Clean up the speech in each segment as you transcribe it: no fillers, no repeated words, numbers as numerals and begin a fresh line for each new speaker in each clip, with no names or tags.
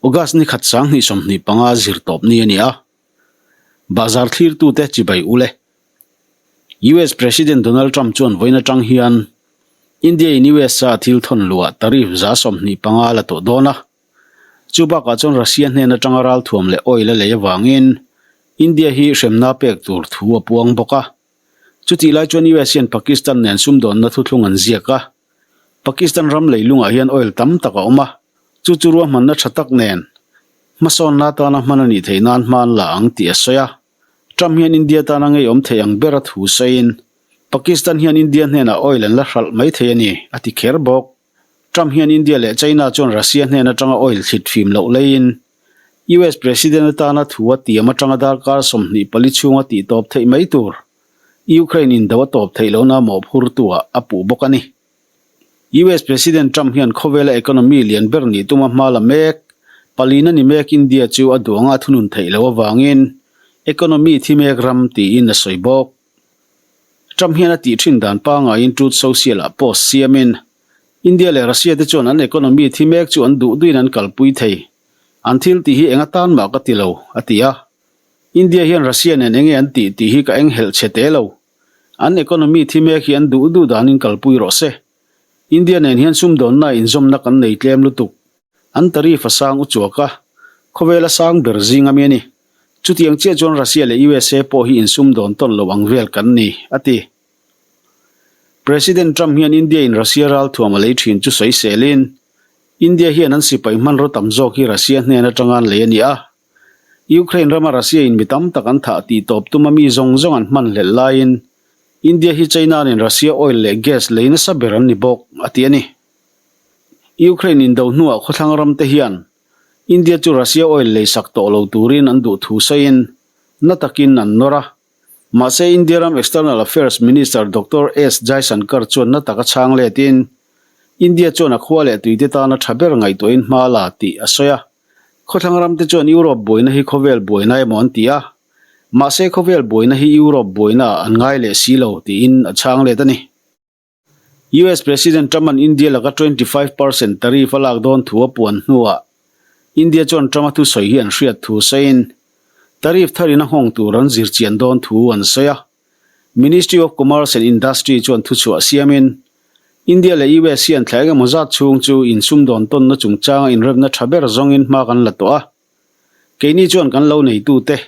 August ni khat 2025 zirtawp ni a ni a. Bahzar thlirtute chibai ule. US President Donald Trump chuan vawiin atang hian India in US a thil thawn luah tariff 25% la tawh dawn a. Chu bakah chuan Russia hnen atanga ralthuam leh oil a lei avangin India hi hremna pek tur thu a puang bawk a. Chutih lai chuan US hian Pakistan nen sumdawnna thuthlung an ziak a. Pakistan ram leilungah hian oil tam tak a awm a, chu chu ruahmanna tha tak nen hmasawnna atana hman a nih theih nan hma an la ang tih a sawi a. Trump hian India tana ngeiawm thei ang bera thu sawiin, Pakistan hian India hnenah oil an la hralh mai thei a ni, a ti kher bawk. Trump hian India leh China chuan Russia hnen atanga oil thlit fim loh leiin, US President atana thu a tiam atanga darkar 24 chhunga tihtawp theih mai tur Ukraine indo a tawp theih lohna mawhphurtuah a puh bawk a ni. US President Trump hian khawvela economy lian ber nih tuma hma la mek, palina ni mek India chu a duanga thunun theih loh avangin economy thi mek ram tiin a sawi bawk. Trump hian a tih thin dan pangaiin Truth Social-ah post siamin, India leh Russia te chuan an economy thi mek chu an duh duhin an kalpui thei, an thil tih hi eng atan mah ka ti lo, a ti a. India hian Russia nen enge an tih tih hi ka enghelh chhe te lo. An economy thi mek hi an duh duh danin kalpui rawh se. India nen hian sumdawnna inzawmna kan nei tlem lutuk. An tariff a sang u chuak a, khawvel a sang ber zing ami a ni. Chutiang chiah chuan Russia leh USA pawh hi insumdawn tawn lo ang vel kan ni, a ti. President Trump hian India in Russia ralthuam a lei thin chu sawiselin, India hian an sipai hmanraw tam zawk hi Russia hnen atanga an lei a ni a. Ukraine rama Russia in mi tam tak an thah tih tawp tuma mi zawng zawng an hman hlelh laiin India hi China nen Russia oil leh gas lei nasa ber an ni bawk, a ti a ni. Ukraine indo hnuah khawthlang ram te hian India chu Russia oil lei sak tawh lo turin an duh thu sawiin na takin an nawr a. Mahse India ram External Affairs Minister Doctor S Jaishankar chuan na taka chhang letin India chuan a khua leh tuite tana tha ber ngaihtuahin hma la tih a sawi a. Khawthlang ram te chuan Europe buaina hi khawvel buaina emaw an ti a, mahse khawvel buaina hi Europe buaina ah an ngai leh si lo tiin a chhang let a ni. US President Trump-a'n India laka 25 percent tariff a lak dawn thu a puan hnuah India chuan Trump-a thusawi hi an hriat thu sawiin tariff tharin a nghawng tur an zirchian dawn thu an sawi a. Ministry of Commerce and Industry chuan thuchhuah siamin, India leh US hian thla engemaw zat chhung chu insumdawn tawnna chungchanga inremna tha ber zawngin hma kan la tawh a. Keini chuan kan lo neitute,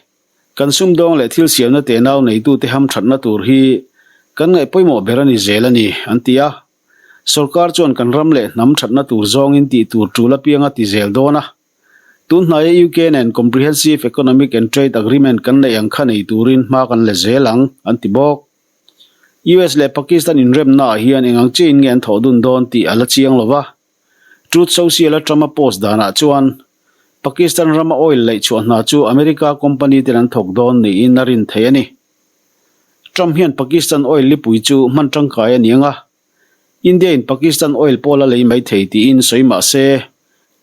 kan sumdawng leh thil siamna tenau neitute hamthatna tur hi kan ngaih pawimawh ber a ni zel a ni, an ti a. Sorkar chuan kan ram leh hnam thatna tur zawngin tih tur tul apianga ti zel dawn a. Tun hnaia UK nen Comprehensive Economic and Trade Agreement kan neih ang kha nei turin hma kan la zel ang, an ti bawk. US leh Pakistan inremnaah hian eng ang chiahin nge an thawh dun dawn tih a la chiang lo va. Truth Social-a Trump-a post danah chuan Pakistan rama oil laih chhuah hna chu America company ten an thawk dawn niin a rin theih a ni. Trump hian Pakistan oil lipui chu hman tangkai a ni ang a, India in Pakistan oil pawh la lei mai thei tiin sawi mah se,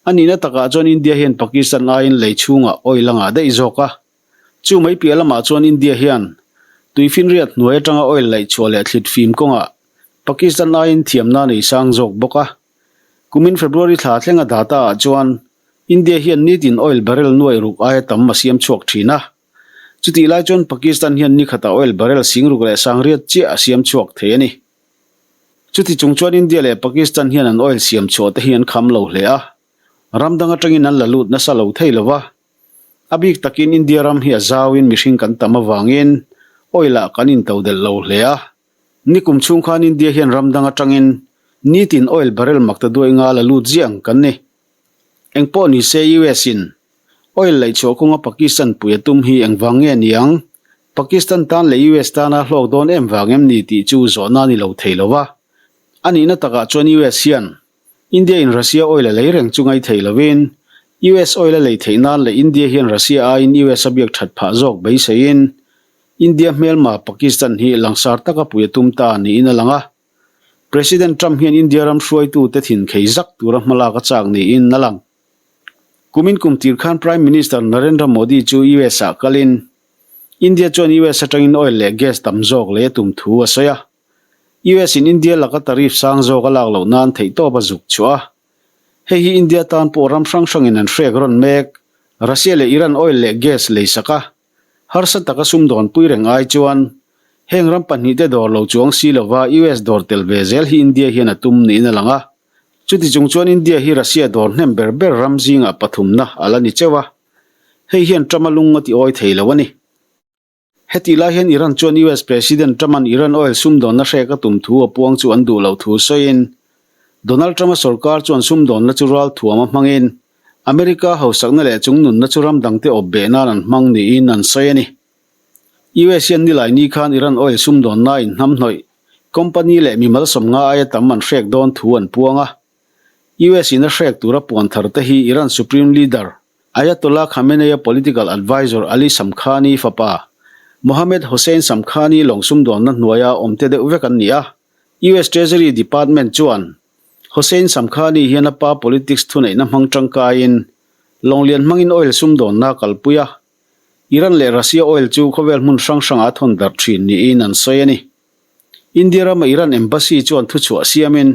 a nihna takah chuan India hian Pakistan aiin lei chhungah oil a ngah daih zawk a. Chu mai piah lamah chuan India hian tuifinriat hnuai atanga oil laih chhuah leh thlit fim kawngah Pakistan aiin thiamna a nei sang zawk bawk a. Kumin February thla thlenga data ah chuan India hian nitin oil barrel nuai ruk aia tam a siam chhuak thin a. Chutih lai chuan Pakistan hian ni khatah oil barrel sing ruk leh sangriat chiah a siam chhuak thei a ni. Chuti chung chuan India leh Pakistan hian an oil siam chhuah te hi an kham lo hle a, ram dang atangin an la lut nasa lo thei lo va. A bik takin India ram hi a zauin mihring kan tam avangin oil ah kan intodelh lo hle a. Nikum chhung khan India hian ram dang atangin nitin oil barrel makta duai nga la lut ziah ang kan ni. Engpawh ni se US in Oil laih chhuah kawnga Pakistan pui a tum hi engvang nge ni ang? Pakistan tan leh US tana hlawk dawn em vang em ni tih chu zawhna a ni lo thei lo va. A nihna takah chuan US hian India in Russia oil a lei reng chu ngai thei lovin US oil a lei theih nan leh India hian Russia aiin US a biak that phah zawk beiseiin India hmelma Pakistan hi langsar taka pui a tum ta niin a lang a. President Trump hian India ram hruaitute thin khei zak tura hmalak a chak niin a lang. Kumin kum tir khan Prime Minister Narendra Modi chu US ah kalin India chuan US atangin oil leh gas tam zawk lei a tum thu a sawi a. US in India laka tariff sang zawk a lak loh nan theihtawp a zuk chhuah a. Hei hi India tan pawh ram hrang hrangin an hrek rawn mek. Russia leh Iran oil leh gas leisak a, harsa taka sumdawnpui reng ai chuan heng ram pahnihte dawr lo chuang si lova US dawr tel ve zel hi India hian a tum niin a lang a. Chuti chung chuan India hi Russia dawr hnem ber ber ram zingah pathumna a la ni cheuh a, hei hian Trump-a lung a ti awi thei lo a ni. Hetih lai hian Iran chuan US President Trump-a'n Iran oil sumdawnna hrek a tum thu a puang chu an duh loh thu sawiin, Donald Trump-a sorkar chuan sumdawnna chu ralthuam a hmangin America hausakna leh chungnunna chu ram dangte awp beh nan an hmang niin an sawi a ni. US hian nilai ni khan Iran oil sumdawnna inhnamhnawih company leh mimal sawmnga aia tam an hrek dawn thu an puang a. US in a hrek tura puan thar te hi Iran Supreme Leader Ayatollah Khamenei-a political advisor Ali Shamkhani fapa Mohammad Hossein Shamkhani lawng sumdawnna hnuaia awmte deuh vek an ni a. US Treasury Department chuan Hossein Shamkhani hian a pa politics thuneihna hmang tangkaiin lawng lian hmangin oil sumdawnna a kalpui a, Iran leh Russia oil chu khawvel hmun hrang hrangah a thawn darh thin niin an sawi a ni. India rama Iran embassy chuan thuchhuah siamin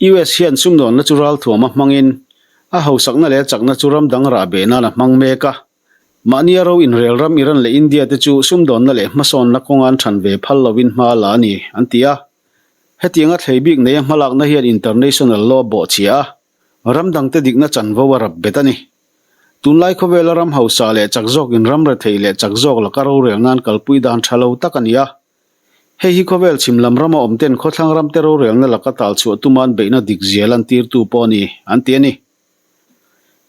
US hian sumdawnna chu ralthuam a hmangin a hausakna leh a chakna chu ram dang rah beh nan a hmang mek a. Mahnia ro inrel ram Iran leh India te chu sumdawnna leh hmasawnna kawnga an than ve phal lovin hma a la a ni, an ti a. Hetianga thlei bik neia hmalakna hian international law a bawhchhia a, ram dangte dikna chanvo a rap bet a ni. Tunlai khawvela ram hausa leh chak zawkin ram rethei leh chak zawk laka rorel nan kalpui dan tha lo tak a ni a. Hei hi khawvel chhim lam rama awm ten khawthlang ramte rorelna laka tal chhuah tuma an beihna dik zia lantirtu pawh a ni, an ti a ni.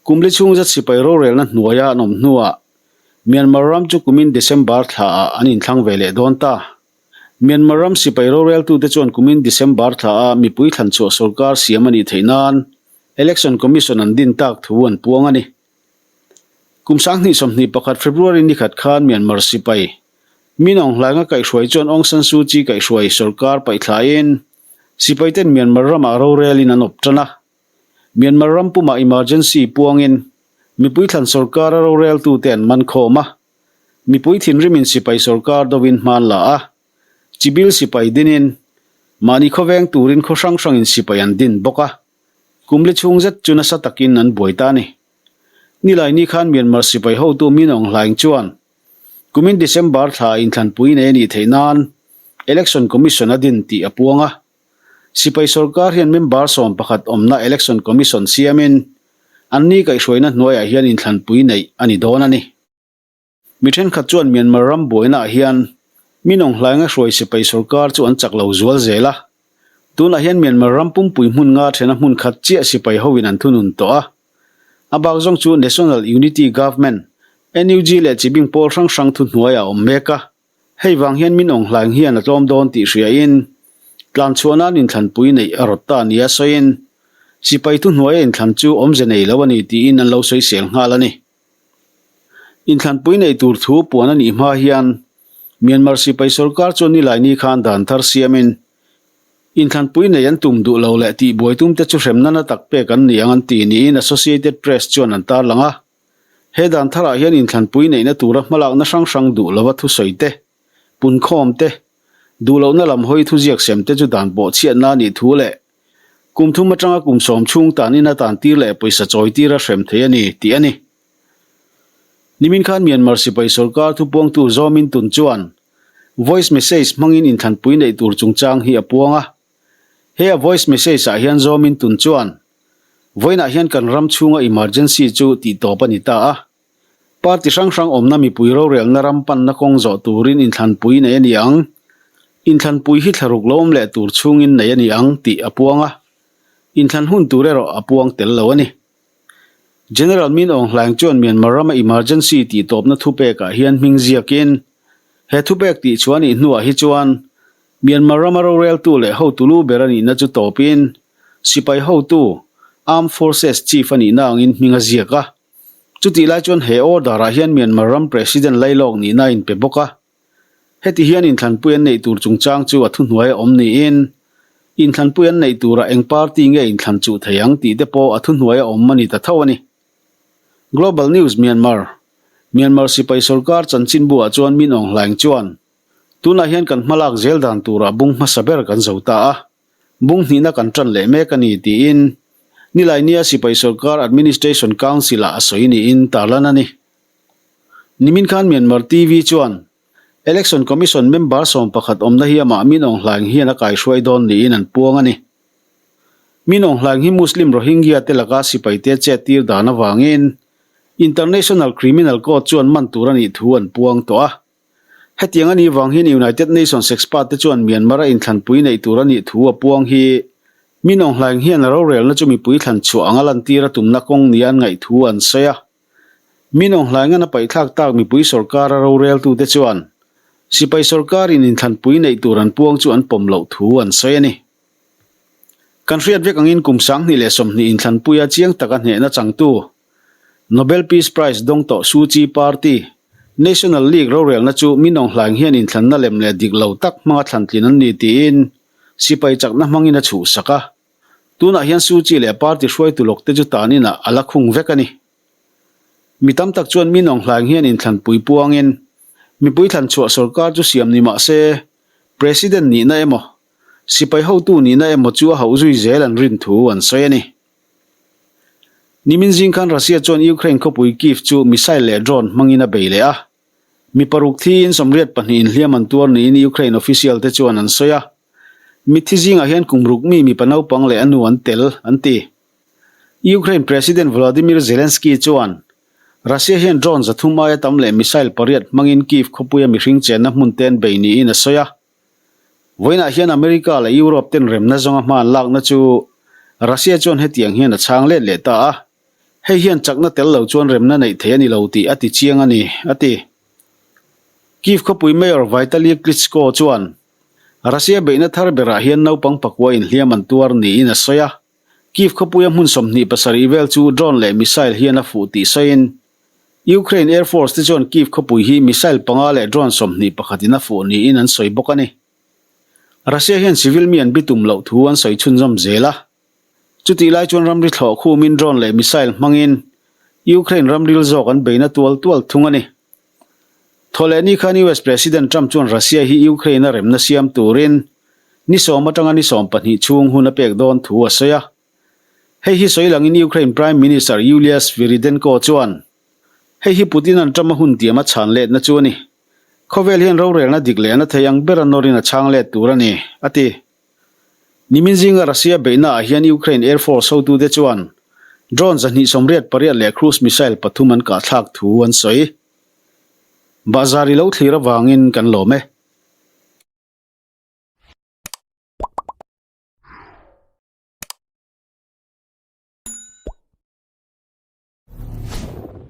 Kum li chhung zet sipai rorelna hnuaia an awm hnuah Myanmar ram chu kumin December thlaah an inthlang ve leh dawn ta. Myanmar ram sipai roreltute chuan kumin December thlaah mipui thlanchhuah sorkar siam a nih theih nan Election Commission an din tak thu an puang a ni. Kum 2021 February ni khat khan Myanmar sipai Min Aung Hlaing a kaihhruai chuan Aung San Suu Kyi kaihhruai sorkar paihthlaiin sipaiten Myanmar ramah rorelin an awp tan a. Myanmar ram pumah emergency puangin mipui thlan sorkara roreltute an man khawm a. Mipui thinrimin sipai sorkar dovin hman la a. Chibil sipai dinin mahni khawveng turin khaw hrang hrangin sipai an din bawk a. Kum li chhung zet chu nasa takin an buai ta a ni. Nilaini khan Myanmar sipai hotu Min Aung Hlaing chuan kumin December thla inthlanpui nei a nih theih nan Election Commission a din tih a puang a. Sipai sorkar hian member 11 awmna Election Commission siamin anni kaihhruaina hnuaiah hian inthlanpui neih a ni dawn a ni. Mi thenkhat chuan Myanmar ram buainaah hian Min Aung Hlaing a hruai sipai sorkar chu an chak lo zual zel a. Tunah hian Myanmar ram pumpui hmun nga thena hmun khat chiah sipai hoin an thunun tawh a. A bak zawng chu National Unity Government, NUG, leh chibing pawl hrang hrang thuhnuaiah a awm mek a. Hei vang hian Min Aung Hlaing hian a tlawm dawn tih hriain tlanchhuah nan inthlanpui neih a rawt ta nia sawiin sipai thuhnuaia inthlan chu awmze nei lo a ni tiin an lo sawisel nghal a ni. Inthlanpui neih tur thu puan a nih hma hian Myanmar sipai sorkar chuan nilaini khan dan thar siamin inthlanpui nei an tum duh lo leh tihbuai tumte chu hremna na tak pek an ni ang an ti niin Associated Press chuan an tarlang a. He dan tharah hian inthlanpui neihna tura hmalakna hrang hrang duh lova thusawi te, punkhawm te, duh lohna lam hawi thuziak sem te chu dan pawh chhiatna a nih thu leh Kum thum atanga kum 10 chhung tanin a tan tir leh pawisa chawi tir a hrem thei a ni, tih a ni. Nimin khan Myanmar sipai sorkar thupuangtu Zaw Min Tun chuan voice message hmangin inthlanpui neih tur chungchang hi a puang a. He a voice message ah hian Zaw Min Tun chuan, Vawiinah hian kan ram chhunga emergency chu tihtawp a ni ta a. Party hrang hrang awmna mipui rorelna ram panna kawng zawh turin inthlanpui nei a ni ang. Inthlanpui hi thlaruk lo awm leh tur chhungin nei a ni ang tih a puang a. Inthlan hun tur erawh a puang tel lo a ni. General Min Aung Hlaing chuan Myanmar rama emergency tih tawpna thupekah hian hming ziakin, he thupek tih chhuah a nih hnuah hi chuan Myanmar rama roreltu leh hotu lu ber a nihna chu tawpin sipai hotu, Armed Forces Chief a nihna angin hming a ziak a. Chutih lai chuan he order ah hian Myanmar ram President lailawk nihna a inpe bawk a. Heti hian inthlanpui an neih tur chungchang chu a thuhnuai a awm niin, inthlanpui an neih turah eng party nge inthlan chuh thei ang tih te pawh a thuhnuai a awm a ni ta tho a ni. Global News Myanmar, Myanmar sipai sorkar chanchinbu ah chuan Min Aung Hlaing chuan, Tunah hian kan hmalak zel dan turah bung hmasa ber kan zo ta a. Bung hnihna kan tan leh mek a ni tiin. Nilainia sipai sorkar Administration Council-ah a sawi niin tarlan a ni. Nimin khan Myanmar TV chuan Election Commission member 11 awmna hi amah Min Aung Hlaing hian a kaihruai dawn niin an puang a ni. Min Aung Hlaing hi Muslim Rohingya te laka sipaite chet tir dan avangin International Criminal Court chuan man tur a nih thu an puang tawh a. Hetiang a nih vang hian United Nations expert te chuan Myanmar a inthlanpui neih tur a nih thu a puang hi Min Aung Hlaing hian a rorelna chu mipui thlan chhuah anga lantir a tumna kawng nia an ngaih thu an sawi a. Min Aung Hlaingan a paihthlak tak mipui sorkara roreltute chuan sipai sorkarin inthlanpui neih tur an puang chu an pawm loh thu an sawi a ni. Kan hriat vek angin kum 2020 inthlanpuia chiang taka hnehna changtu Nobel Peace Prize dawng tawh Suu Kyi Party, National League rorelna chu Min Aung Hlaing hian inthlanna lem leh dik lo tak hmanga thlantlin an ni tiin sipai chakna hmangin a chhuhsak a. Tunah hian Suu Kyi leh party hruaitu lawkte chu tan inah a la khung vek a ni. Mi tam tak chuan Min Aung Hlaing hian inthlanpui puangin mipui thlanchhuah sorkar chu siam ni mah se President nihna emaw, sipai hotu nihna emaw chu a hauh zui zel an rin thu an sawi a ni. Nimin zing khan Russia chuan Ukraine khawpui Kyiv chu missile leh drone hmangin a bei leh a. Mi paruk thiin 82 inhliam an tuar niin Ukraine official te chuan an sawi a. Mitthi zingah hian kum ruk mi mipa naupang leh a nu an tel, an ti. Ukraine President Volodymyr Zelensky chuan Russia hian drone 300 aia tam leh missile pariat hmangin Kyiv khawpuia mihring chenna hmun te an bei niin a sawi a. Vawiinah hian America leh Europe ten remna zawnga hma an lakna chu Russia chuan hetiang hian a chhang let leh ta a, hei hian chakna tel lo chuan remna neih theih a ni lo tih a ti chiang a ni, a ti. Kyiv khawpui Mayor Vitali Klitschko chuan Russia beihna thar berah hian naupang pakua inhliam an tuar niin a sawi a, Kyiv khawpuia hmun 27 vel chu drone leh missile hian a fuh tih sawiin Ukraine Air Force te chuan Kyiv khawpui hi missile panga leh drone 21 in a fuh niin an sawi bawk a ni. Russia hian civil mi an bitum loh thu an sawi chhunzawm zel a. Chutih lai chuan ramri thlawh khumin drone leh missile hmangin Ukraine ramril zawk an beina tual tual thung a ni. Thawhlehni khan US President Trump chuan Russia hi Ukraine a remna siam turin ni sawm atanga ni 12 chhung hun a pek dawn thu a sawi a. Hei hi sawi langin Ukraine Prime Minister Yulia Svyrydenko chuan, Hei hi Putin-a'n Trump-a hun tiam a chhan letna chu a ni. Khawvel hian rorelna dik leh na thei ang bera nawrin a chhang let tur a ni, a ti. Nimin zinga Russia beihnaah hian Ukraine Air Force hotute chuan drone 288 leh cruise missile pathum an kahthlak thu an sawi. Bahzar i lo thlir avangin kan lawm e.